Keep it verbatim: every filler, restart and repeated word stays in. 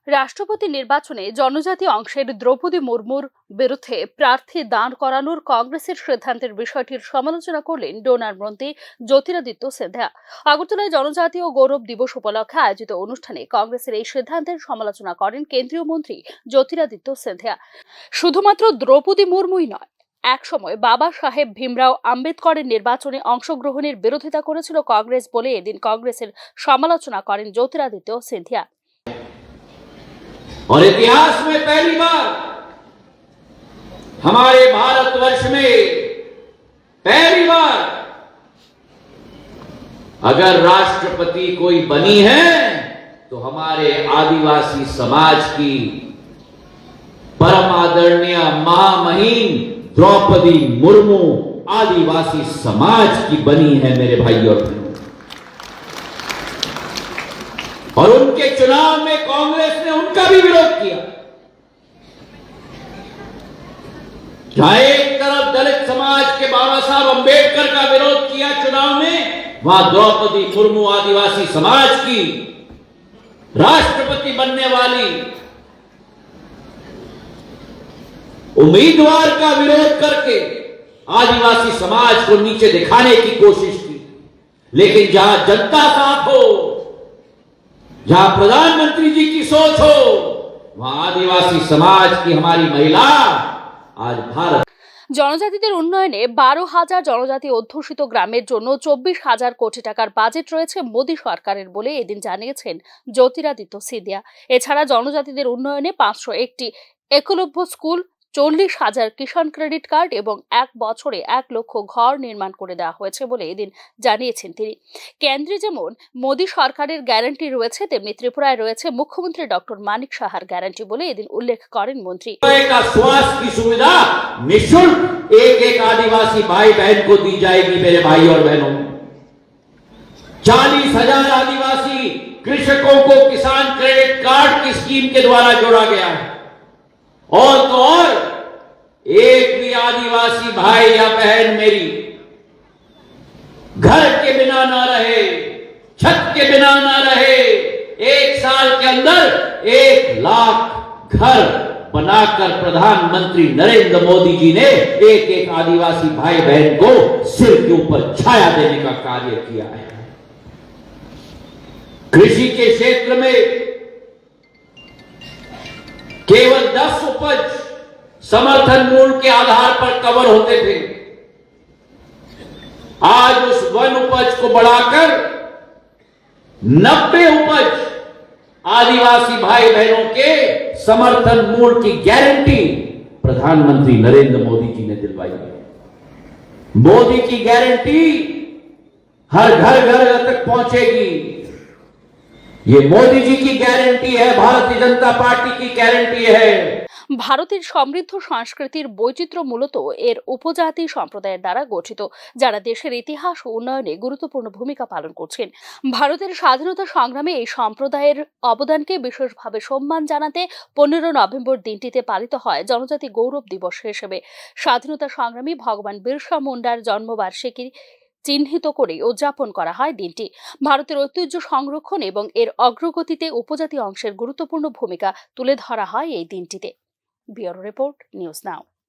রাষ্ট্রপতি নির্বাচনে জনজাতি অংশের দ্রৌপদী মুর্মুর বিরুদ্ধে প্রার্থী দাঁড় করানোর কংগ্রেসের সিদ্ধান্তের বিষয়টির সমালোচনা করলেন ডোনার মন্ত্রী জ্যোতিরাদিত্য সিন্ধিয়া। আগরতলায় জনজাতীয় গৌরব দিবস উপলক্ষে আয়োজিত অনুষ্ঠানে কংগ্রেসের এই সিদ্ধান্তের সমালোচনা করেন কেন্দ্রীয় মন্ত্রী জ্যোতিরাদিত্য সিন্ধিয়া। শুধুমাত্র দ্রৌপদী মুর্মুই নয়, একসময় বাবা সাহেব ভীমরাও আম্বেদকরের নির্বাচনে অংশগ্রহণের বিরোধিতা করেছিল কংগ্রেস বলে এদিন কংগ্রেসের সমালোচনা করেন জ্যোতিরাদিত্য সিন্ধিয়া। और इतिहास में पहली बार हमारे भारतवर्ष में पहली बार अगर राष्ट्रपति कोई बनी है तो हमारे आदिवासी समाज की परम आदरणीय महामहिम द्रौपदी मुर्मू आदिवासी समाज की बनी है, मेरे भाई और बहनों। और उनके चुनाव में कांग्रेस ने उनका भी विरोध किया। जहां एक तरफ दलित समाज के बाबा साहब अंबेडकर का विरोध किया चुनाव में, वहां द्रौपदी मुर्मू आदिवासी समाज की राष्ट्रपति बनने वाली उम्मीदवार का विरोध करके आदिवासी समाज को नीचे दिखाने की कोशिश की। लेकिन जहां जनता साथ हो, जहां प्रधानमंत्री जी की सोच हो, वहां आदिवासी समाज की हमारी महिला आज भारत জনজাতিদের উন্নয়নে বারো হাজার জনজাতি অধ্যুষিত গ্রামের জন্য চব্বিশ হাজার কোটি টাকার বাজেট রয়েছে মোদী সরকারের বলে এদিন জানিয়েছেন জ্যোতিরাদিত্য সিন্ধিয়া। এছাড়া জনজাতিদের উন্নয়নে পাঁচশো একটি একলব্য স্কুল, চল্লিশ হাজার কিষাণ ক্রেডিট কার্ড এবং এক বছরে এক লক্ষ ঘর নির্মাণ করে দেওয়া হয়েছে বলে এদিন জানিয়েছেন তিনি। কেন্দ্রে যেমন মোদী সরকারের গ্যারান্টি রয়েছে, তেমনি ত্রিপুরায় রয়েছে মুখ্যমন্ত্রী ডক্টর মানিক সাহার গ্যারান্টি বলে এদিন উল্লেখ করেন মন্ত্রী। का स्वास्थ्य की सुविधा निशुल्क एक एक आदिवासी भाई बहन को दी जाएगी। मेरे भाई और बहनों, चालीस हजार आदिवासी कृषकों को किसान क्रेडिट कार्ड की स्कीम के द्वारा जोड़ा गया है। और तो और, एक भी आदिवासी भाई या बहन मेरी घर के बिना ना रहे, छत के बिना ना रहे। एक साल के अंदर एक लाख घर बनाकर प्रधानमंत्री नरेंद्र मोदी जी ने एक एक आदिवासी भाई बहन को सिर के ऊपर छाया देने का कार्य किया है। कृषि के क्षेत्र में केवल दस उपज समर्थन मूल्य के आधार पर कवर होते थे, आज उस वन उपज को बढ़ाकर नब्बे उपज आदिवासी भाई बहनों के समर्थन मूल्य की गारंटी प्रधानमंत्री नरेंद्र मोदी जी ने दिलवाई है। मोदी की गारंटी हर घर घर तक पहुंचेगी। ये मोदी जी की गारंटी है, भारतीय जनता पार्टी की गारंटी है। ভারতের সমৃদ্ধ সংস্কৃতির বৈচিত্র্য মূলত এর উপজাতি সম্প্রদায়ের দ্বারা গঠিত, যারা দেশের ইতিহাস ও উন্নয়নে গুরুত্বপূর্ণ ভূমিকা পালন করছেন। ভারতের স্বাধীনতা সংগ্রামে এই সম্প্রদায়ের অবদানকে বিশেষভাবে সম্মান জানাতে পনেরো নভেম্বর দিনটিতে পালিত হয় জনজাতি গৌরব দিবস হিসেবে। স্বাধীনতা সংগ্রামী ভগবান বিরসা মুন্ডার জন্মবার্ষিকী চিহ্নিত করে উদযাপন করা হয় দিনটি। ভারতের ঐতিহ্য সংরক্ষণ এবং এর অগ্রগতিতে উপজাতি অংশের গুরুত্বপূর্ণ ভূমিকা তুলে ধরা হয় এই দিনটিতে। Bureau report, news now.